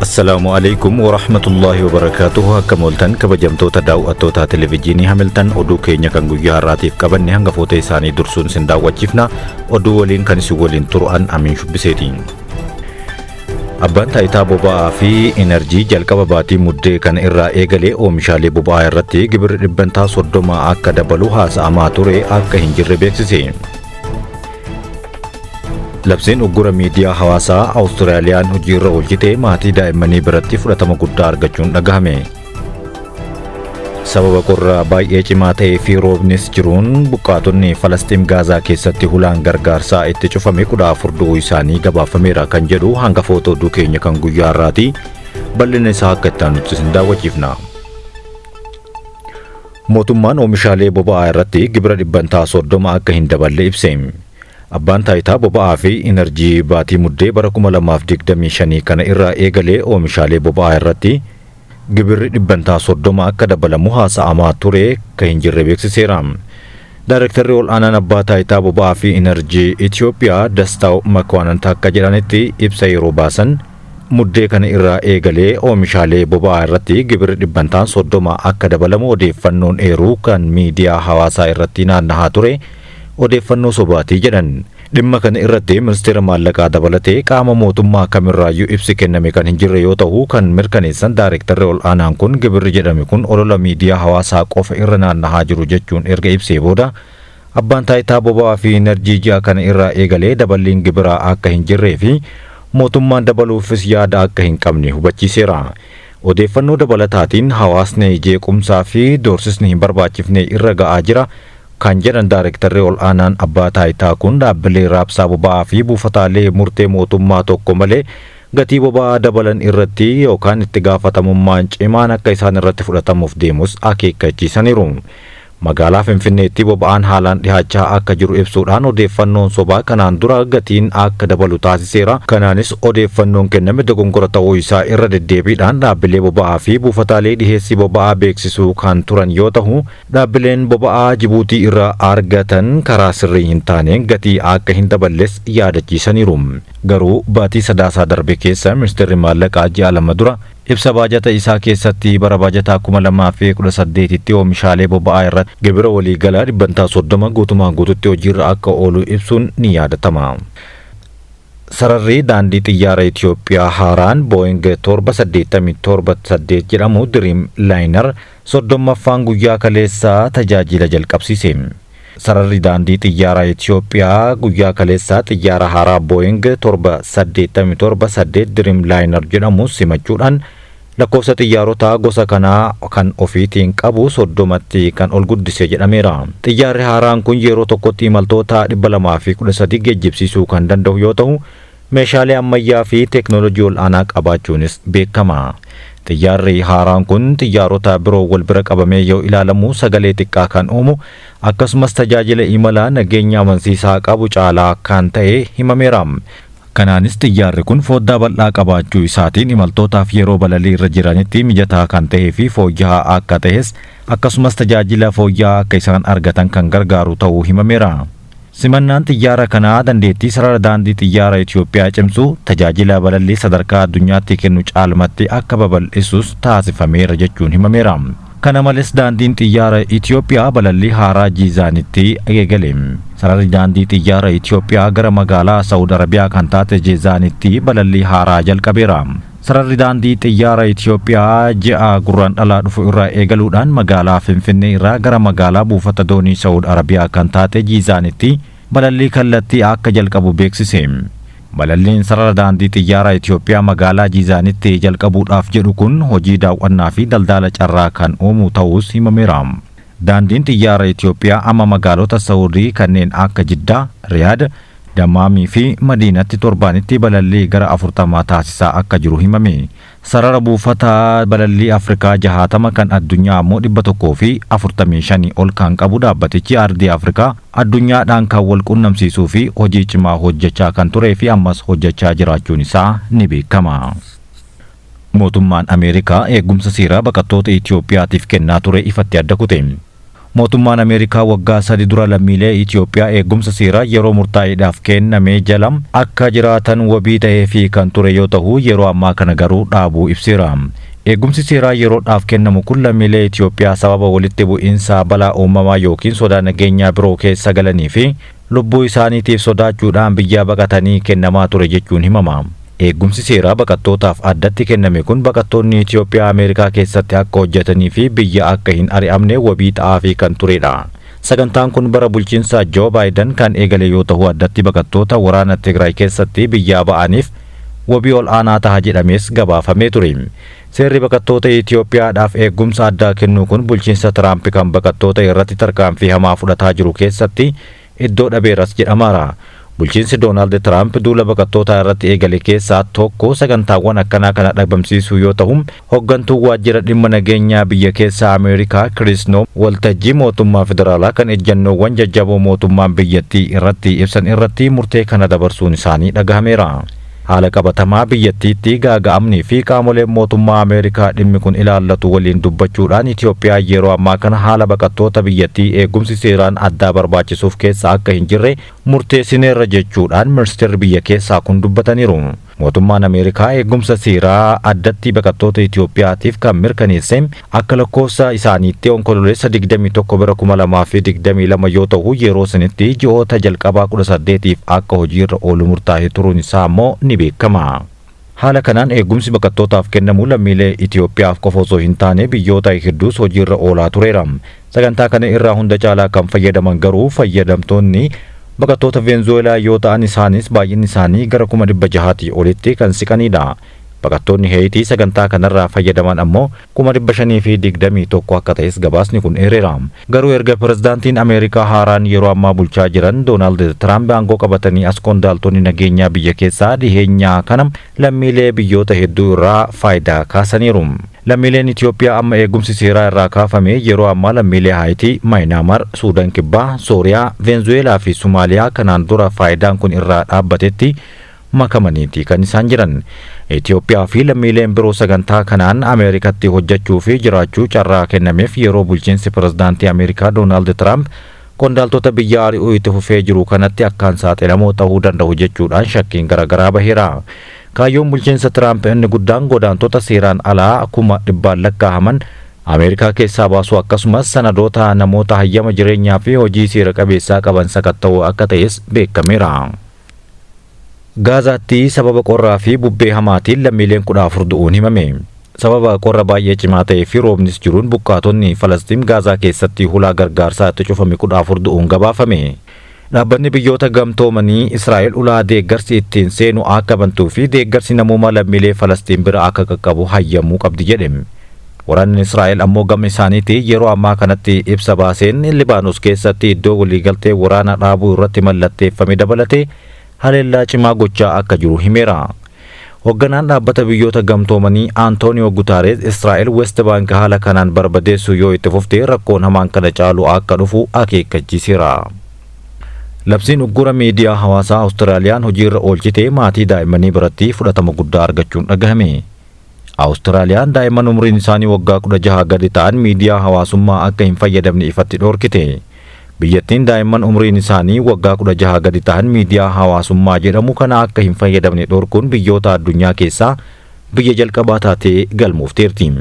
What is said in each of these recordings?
Assalaamu alaikum warahmatullaahi wabarakaatuhu. Akkam ooltan kabajamtoota daawwattoota televijiinii Hamiltan, oduu keenya kan guyyaa har'aatiif qabanne hangafoota isaanii dursuun isin daawwachiifna. Oduu waliin kan isin waliin turu an Amiin Shubbiseeti. Abbaan taayitaa boba'aa fi enerjii jalqaba baatii Muddee kana irraa eegalee oomishaalee boba'aa irratti gibirri 30% akka dabalu haasa'amaa ture akka hin jirre beeksise. Labsiin uggura miidiyaa hawaasaa Awustiraaliyaan hojiirra oolchite maatii daa'immanii biratti fudhatama guddaa argachuun dhagahame. Sababa qorra baay'ee cimaa ta'ee fi roobnis jiruun buqqaatonni Falasxiin Gaazaa keessatti hulaan gargaarsaa itti cufame 14 du'uu isaanii gabaafameera kan jedhu hangafoota oduu keenya kan guyyaa har'aati. Bal'ina isaa akka itti aanutti isin daawwachiifna. Mootummaan oomishaalee boba'aa irratti gibira 30% akka hin daballe ibse. Abbaan taayitaa boba'aa fi enerjii baatii Muddee bara 2025 kana irraa eegalee oomishaalee boba'aa irratti gibirri 30% akka dabalamu haasa'amaa ture akka hin jirre beeksiseera. Daarektarri ol'aanaan abbaa taayitaa boba'aa fi enerjii Itoophiyaa Dastaaw Makwaanant akka jedhanitti, ibsa yeroo baasan Muddee kana irraa eegalee oomishaalee boba'aa irratti gibirri 30% akka dabalamu odeeffannoon eeruu kan miidiyaa hawaasaa irratti naannahaa ture odeeffannoo sobaatii jedhan. Dhimma kana irratti ministeera maallaqaa dabalatee qaama mootummaa kamirraayyuu ibsi kenname kan hin jirre yoo ta'u kan mirkaneessan daarektarri ol'aanaan kun, gibirri jedhame kun olola miidiyaa hawaasaa qofa irra naannahaa jiru jechuun erga ibsee booda, abbaan taayitaa boba'aa fi enerjii ji'a kana irraa eegalee daballiin gibiraa akka hin jirree fi mootummaan dabaluufis yaada akka hin qabne hubachiiseera. Odeeffannoo dabalataatiin hawaasni jeequmsaa fi doorsisni hin barbaachifne irra ga'aa jira kan jedhan daarektarri ol'aanaan abbaa taayitaa kun, dhaabbilee raabsaa boba'aa fi buufataalee murtee mootummaa tokko malee gatii boba'aa dabalan irratti yookaan itti gaafatamummaan cimaan akka isaan irratti fudhatamuuf deemus akeekkachiisaniiru. Magaalaa Finfinneetti boba'aan haalaan dhihaachaa akka jiru ibsuudhaan, odeeffannoon sobaa kanaan dura gatiin akka dabalu taasiseera. Kanaanis odeeffannoon kenname dogongora ta'uu isaa irra deddeebiidhaan dhaabbilee boba'aa fi buufataalee dhiheessii boba'aa beeksisuu kan turan yoo ta'u, dhaabbileen boba'aa Jibuutii irraa argatan karaa sirrii hin taaneen gatii akka hin daballes yaadachiisaniiru. Garuu baatii Sadaasaa darbe keessa ministeerri maallaqaa ji'a 2 dura ibsa baajata isaa keessatti bara baajataa 2018tti oomishaalee boba'aa irratti gibira waliigalaa 30% guutumaan guututti hojiirra akka oolu ibsuun ni yaadatama. Sararri daandii xiyyaara Itoophiyaa haaraan Boeing 787-8 jedhamu Dream Liner 30ffaan guyyaa kaleessaa tajaajila jalqabsiise. Sararri daandii xiyyaara Itoophiyaa guyyaa kaleessaa xiyyaara haaraa Boeing 787-8 Dream Liner jedhamu simachuudhaan lakkoofsa xiyyaarota gosa kanaa kan ofiitiin qabu 30tti kan ol guddise jedhameera. Xiyyaarri haaraan kun yeroo tokkotti imaltoota 213 geejjibsiisuu kan danda'u yoo ta'u, meeshaalee ammayyaa fi teeknoolojii ol'aanaa qabaachuunis beekama. Xiyyaarri haaraan kun xiyyaarota biroo wal bira qabamee yoo ilaalamu sagalee xiqqaa kan uumu, akkasumas tajaajila imalaa nageenya amansiisaa qabu caalaa kan ta'e himameera. Kanaanis xiyyaarri kun foddaa bal'aa qabaachuu isaatiin imaltootaaf yeroo balalii irra jiranitti mijataa kan ta'ee fi fooyya'aa akka ta'es, akkasumas tajaajila fooyya'aa akka isaan argatan kan gargaaru ta'uu himameera. Simannaan xiyyaara kanaa dandeettii sarara daandii xiyyaara Itoophiyaa cimsuu, tajaajila balallii sadarkaa addunyaatti kennu caalmatti akka babal'isus taasifameera jechuun himameera. Kana malees daandiin xiyyaara Itoophiyaa balallii haaraa Jiizaanitti eegale. Sararri daandii xiyyaara Itoophiyaa gara magaalaa Saawud Arabiyaa kan taate Jiizaanitti balallii haaraa jalqabeera. Sararri daandii xiyyaara Itoophiyaa ji'a Gurraandhalaa dhufu irraa eegaluudhaan magaalaa Finfinnee irraa gara magaalaa buufata doonii Saawud Arabiyaa kan taate Jiizaanitti balallii kallattii akka jalqabu beeksise. Balalliin sarara daandii xiyyaara Itoophiyaa magaalaa Jiizaanitti jalqabuudhaaf jedhu kun hojii daawwannaa fi daldala carraa kan uumu ta'us himameera. Daandiin xiyyaara Itoophiyaa amma magaalota Saawudii kanneen akka Jiddaa, Riyaad, Damaamii fi Madiinatti torbaanitti balallii gara 40 taasisaa akka jiru himame. Sarara buufata balallii Afrikaa 60, kan addunyaa ammoo 145 ol kan qabu dhaabbatichi ardii Afrikaa addunyaadhaan kan wal qunnamsiisuu fi hojii cimaa hojjechaa kan turee fi ammas hojjechaa jiraachuun isaa ni beekama. Mootummaan Ameerikaa eegumsa seeraa baqattoota Itoophiyaatiif kennaa ture ifatti adda kute. Mootummaan Ameerikaa waggaa 3 dura lammiilee Itoophiyaa eegumsa seeraa yeroo murtaa'eedhaaf kenname jala akka jiraatan wabii ta'eefii kan ture yoo ta'u, yeroo ammaa kana garuu dhaabuu ibseera. Eegumsi seeraa yeroodhaaf kennamu kun lammiilee Itoophiyaa sababa walitti bu'iinsa, balaa uumamaa yookiin sodaa nageenyaa biroo keessa galanii fi lubbuu isaaniitiif sodaachuudhaan biyyaa baqatanii kennamaa ture jechuun himama. Eegumsi seeraa baqattootaaf addatti kenname kun baqattoonni Itoophiyaa Ameerikaa keessatti akka hojjetanii fi biyya akka hin ari'amne wabii ta'aafii kan turedha. Sagantaan kun bara bulchiinsa Joo Baayiden kan eegale yoo ta'u, addatti baqattoota waraana Tigraay keessatti biyyaa ba'aniif wabii ol aanaa taha jedhamees gabaafamee ture. Seerri baqattoota Itoophiyaadhaaf eegumsa addaa kennuu kun bulchiinsa Tiraamp kan baqattoota irratti tarkaanfii hamaa fudhataa jiru keessatti iddoo dhabeeras jedhamaara. Bulchiinsi Doonaald Tiraamp duula baqattootaa irratti eegale keessaa tokko sagantaawwan akkanaa kana dhabamsiisuu yoo ta'u, hooggantuu waajjira dhimma nageenyaa biyya keessaa Ameerikaa Kiriis Noom waltajjii mootummaa federaalaa kan ejjennoowwan jajjaboo mootummaan biyyattii irratti ibsan irratti murtee kana dabarsuun isaanii dhagahameera. Haala qabatamaa biyyattiitti gaaga'amnii fi qaamoleen mootummaa Ameerikaa dhimmi kun ilaallatu waliin dubbachuudhaan Itoophiyaa yeroo ammaa kana haala baqattoota biyyattii eegumsi seeraan addaa barbaachisuuf keessa akka hin jirre murteessineerra jechuudhaan ministeerri biyya keessaa kun dubbataniiru. Mootummaan Ameerikaa eegumsa seeraa addatti baqattoota Itoophiyaatiif kan mirkaneesse akka lakkoofsa isaaniitti Onkololeessa 21 bara 2022 yoo ta'u, yeroo sanitti ji'oota jalqabaa 18f akka hojiirra oolu murtaa'ee turuun isaa immoo ni beekama. Haala kanaan eegumsi baqattootaaf kennamu lammiilee Itoophiyaaf qofa osoo hin taane biyyoota hedduus hojiirra oolaa tureera. Sagantaa kana irraa hunda caalaa kan fayyadaman garuu fayyadamtoonni baqattoota Veenzuweelaa yoo ta'an, isaanis baay'inni isaanii gara 600,000 olitti kan siqanidha. Baqattoonni Heeyitii sagantaa kanarraa fayyadaman ammoo 521,000 akka ta'es gabaasni kun eereera. Garuu erga pirezidaantiin Ameerikaa haaraan yeroo ammaa bulchaa jiran Doonaald Tiraamp aangoo qabatanii as qondaaltonni nageenyaa biyya keessaa dhiheenyaa kana lammiilee biyyoota hedduu irraa faayidaa kaasaniiru. Lammiileen Itoophiyaa amma eegumsi seeraa irraa kaafame yeroo ammaa lammiilee Haayitii, Maayinaamar, Suudaan Kibbaa, Sooriyaa, Veenzuweelaa fi Somaaliyaa kanaan dura faayidaan kun irraa dhaabbatetti makamaniiti kan isaan jiran. Itoophiyaa fi lammiileen biroo sagantaa kanaan Ameerikatti hojjechuu fi jiraachuu carraa kennameef yeroo bulchiinsi pirezidaantii Ameerikaa Doonaald Tiraamp qondaaltota biyya ari'uu itti fufee jiru kanatti akkaan saaxilamoo ta'uu danda'u jechuudhaan shakkiin garaagaraa baheera. Kaayyoon bulchiinsa Tiraamp inni guddaan godaantota seeraan alaa 100,000 lakkaa'aman Ameerikaa keessaa baasuu akkasumas sanadoota namoota hayyama jireenyaa fi hojii seera qabeessaa qaban sakatta'uu akka ta'es beekameera. Gaazaatti sababa qorraa fi bubbee hamaatiin lammiileen 14 du'uun himame. Sababa qorra baay'ee cimaa ta'ee fi roobnis jiruun buqqaatonni Falastiin Gaazaa keessatti hulaa gargaarsaa itti cufame 14 du'uun gabaafame. Dhaabbanni biyyoota gamtoomanii Israa'el ulaa deeggarsi ittiin seenu akka bantuu fi deeggarsi namoomaa lammiilee Falastiin bira akka qaqqabu hayyamuu qabdi jedhe. Waraanni Israa'el ammoo gama isaaniitii yeroo ammaa kanatti ibsa baaseen Libaanos keessatti iddoo waliigaltee waraana dhaabuu irratti mallatteeffame dabalatee haleellaa cimaa gochaa akka jiru himeera. Hoogganaan dhaabbata biyyoota gamtoomanii Antooniyoo Gutaarees Israa'el West Bank haala kanaan barbadeessuu yoo itti fufte rakkoon hamaan kana caalu akka dhufu akeekkachiiseera. Labsiin uggura miidiyaa hawaasaa Awustiraaliyaan hojiirra oolchite maatii daa'immanii biratti fudhatama guddaa argachuun dhagahame. Awustiraaliyaan daa'imman umriin isaanii waggaa 16 gadi ta'an miidiyaa hawaasummaa akka hin fayyadamne ifatti dhorkite. Biyyattiin daa'imman umriin isaanii waggaa 16 gadi ta'an miidiyaa hawaasummaa jedhamu kana akka hin fayyadamne dhorkuun biyyoota addunyaa keessaa biyya jalqabaa taatee galmoofteerti.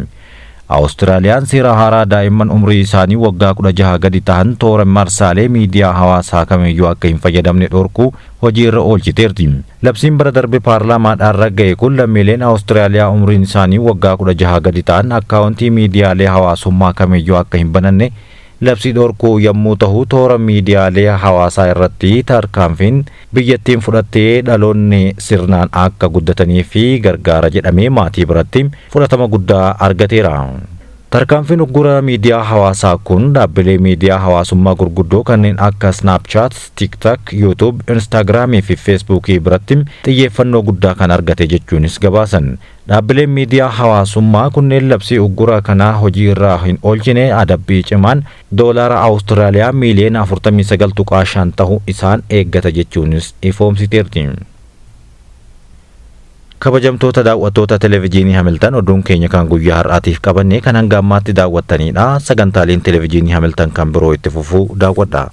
Awustiraaliyaan seera haaraa daa'imman umrii isaanii waggaa 16 gadi ta'an toora marsaalee miidiyaa hawaasaa kamiyyuu akka hin fayyadamne dhorkuu hojiirra oolchiteerti. Labsiin bara darbe paarlaamaadhaan ragga'e kun lammiileen Awustiraaliyaa umriin isaanii waggaa 16 gadi ta'an akkaawuntii miidiyaalee hawaasummaa kamiyyuu akka hin bananne labsii dhorkuu yommuu ta'u, toora miidiyaalee hawaasaa irratti tarkaanfiin biyyattiin fudhattee dhaloonni sirnaan akka guddatanii fi gargaara jedhamee maatii biratti fudhatama guddaa argateera. Tarkaanfiin uggura miidiyaa hawaasaa kun dhaabbilee miidiyaa hawaasummaa gurguddoo kanneen akka Snapchat, TikTok, YouTube, Instagramii fi Facebookii biratti xiyyeeffannoo guddaa kan argate jechuunis gabaasan. Dhaabbileen miidiyaa hawaasummaa kunneen labsii uggura kanaa hojii irraa hin oolchine adabbii cimaan doolaara Awustiraaliyaa miiliyoona 49.5 ta'u isaan eeggata jechuunis ifoomsiteerti. Kabajamtoota daawwattoota Televijiinii Hamiltan, oduun keenya kan guyyaa har'aatiif qabanne kan hanga ammaatti daawwattanidha. Sagantaaleen Televijiinii Hamiltan kan biroo itti fufuu daawwadha.